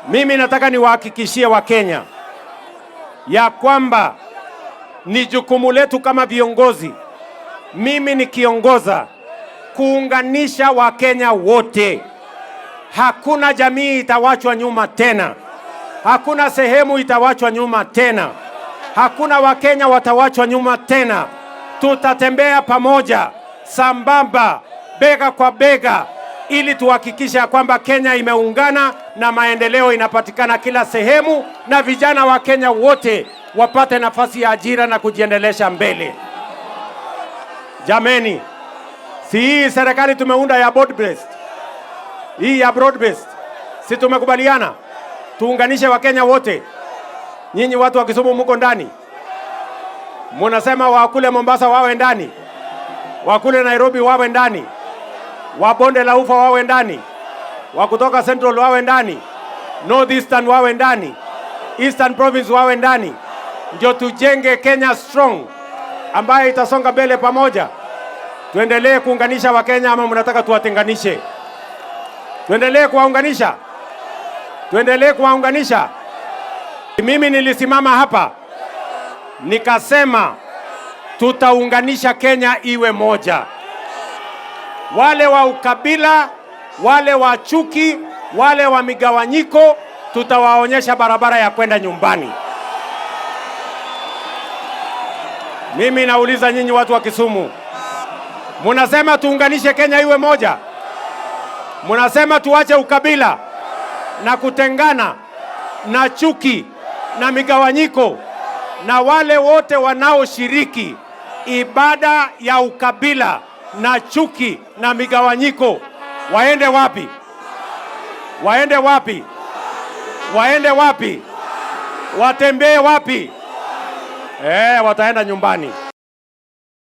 Mimi nataka niwahakikishie Wakenya ya kwamba ni jukumu letu kama viongozi, mimi nikiongoza, kuunganisha Wakenya wote. Hakuna jamii itawachwa nyuma tena, hakuna sehemu itawachwa nyuma tena, hakuna Wakenya watawachwa nyuma tena. Tutatembea pamoja sambamba, bega kwa bega, ili tuhakikishe ya kwamba Kenya imeungana na maendeleo inapatikana kila sehemu, na vijana wa Kenya wote wapate nafasi ya ajira na kujiendelesha mbele. Jameni, si hii serikali tumeunda ya broad based, hii ya broad based, si tumekubaliana tuunganishe Wakenya wote? Nyinyi watu wa Kisumu muko ndani, munasema wakule Mombasa wawe ndani, wakule Nairobi wawe ndani, wa bonde la ufa wawe ndani, wa kutoka Central wawe ndani, North Eastern wawe ndani, Eastern Province wawe ndani, ndio tujenge Kenya strong ambayo itasonga mbele pamoja. Tuendelee kuunganisha Wakenya ama mnataka tuwatenganishe? Tuendelee kuwaunganisha, tuendelee kuwaunganisha. Mimi nilisimama hapa nikasema tutaunganisha Kenya iwe moja. Wale wa ukabila, wale wa chuki, wale wa migawanyiko, tutawaonyesha barabara ya kwenda nyumbani. Mimi nauliza nyinyi watu wa Kisumu, munasema tuunganishe Kenya iwe moja? Munasema tuache ukabila na kutengana na chuki na migawanyiko, na wale wote wanaoshiriki ibada ya ukabila na chuki na migawanyiko waende wapi? Waende wapi? Waende wapi? Watembee wapi? Wataenda nyumbani.